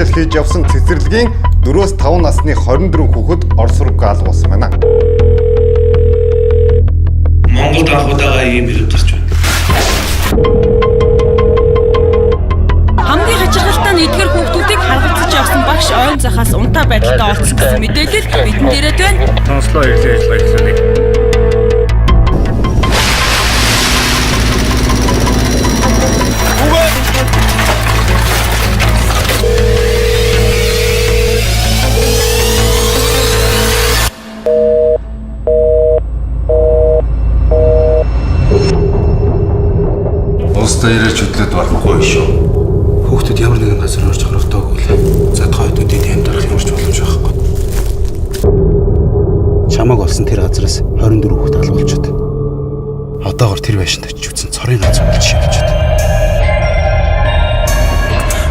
хичээл хийж явсан цэцэрлэгийн 4-5 насны 24 хүүхэд Орос руу алгуулсан байна. Монголд анх удаага ийм хэрэг гарч байна. Хамгийн хачирхалтай нь эдгээр хүүхдүүдийг харгалзаж явсан багш ойн захаас унтаа байдалтай олцсон гэсэн мэдээлэл бидэнд ирээд байна. Сонслоо ирлээ ажиллаа гэсэн нэг. Улс даяараа чөдлөд барахгүй шүү. Хүүхдүүд ямар нэгэн газар орж хорогдоогүй л задгай хөдөлгөөд амьдарах ямар ч боломж байхгүй. Чамааг олсон тэр газараас 24 хүүхэд алгуулчихэд. Одоогор тэр байшинд очиж үзсэн цорын ганц болж шивчээд.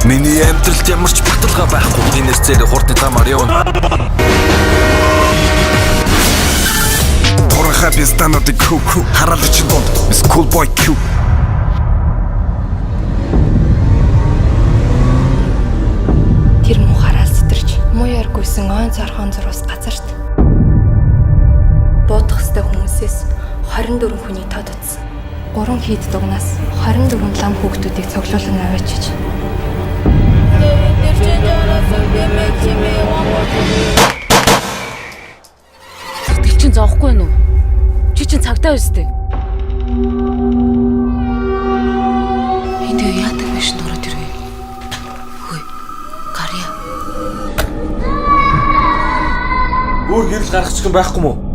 Миний амьдралд ямар ч баталгаа байхгүй. Гинэс зээл хурдны тамаар явна. Туранхай бистануудыг хүү хүү хараал чинь дунд. School boy Q. Тэр муу хараал сэтэрч муу яргүйсэн ойн цорхон зурус газарт буудах ёстой хүмүүсээс 24 хүний тод утсан. 3 хийд дугнаас 24 лам хүүхдүүдийг цоглуулан аваачиж. Сэтгэл чинь зовхгүй нү? Чи чинь цагтаа өстэй. Энд тэгээ яадаг байшин ороод ирвэ? Хөөе. Гарья. Өөр гэрэл гаргачих юм байхгүй мó?